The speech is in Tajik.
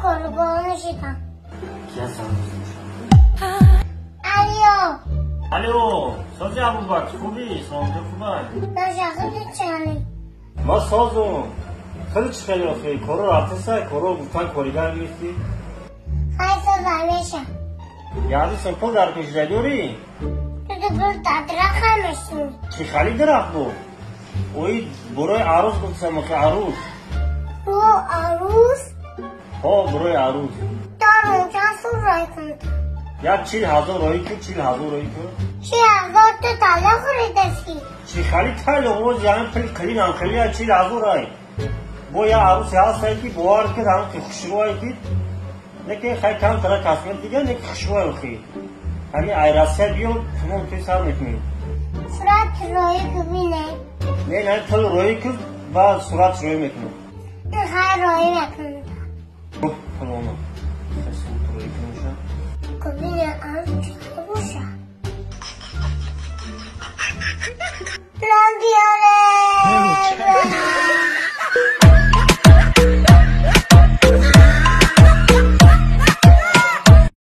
Коргоҳ шидам. Кия занг мезанад? Алло. Алло, сози, Абубакр, хуби? Саломатӣ хубай? Даша, худи чани? Ма созум. Хеле чӣ хеле охи коро рафтеса, коро гуфтан, коригар гирифтӣ? Хай, соза меша. Яъне пул дар кушида дорӣ? Ту пул дар мешин. Чӣ хали дарахт бу? Ои бурои арӯз гуфтам, охи, арӯз. Бу арӯз? Ҳо, бурои арӯз. Дорум, чанд сум рой кун? Як 40 000 роӣ кун, 40 000 роӣ кун. 40 000 ту тала хӯридаси. Чӣ хали тайло оз, яъне пул қилин хели 40 000 ай. Бо я арӯсе ҳастае, ки бовар кид, ҳам ки хушрӯае, ки неки хай камтара косметика, неки хушрӯае, охи. Ҳами ай Россия биё, шумо туй сар мекунед. Сурат роӣ кубине. Не, не, пул роӣ кун, баъд сурат роӣ мекунем. Хай, роӣ мекунам.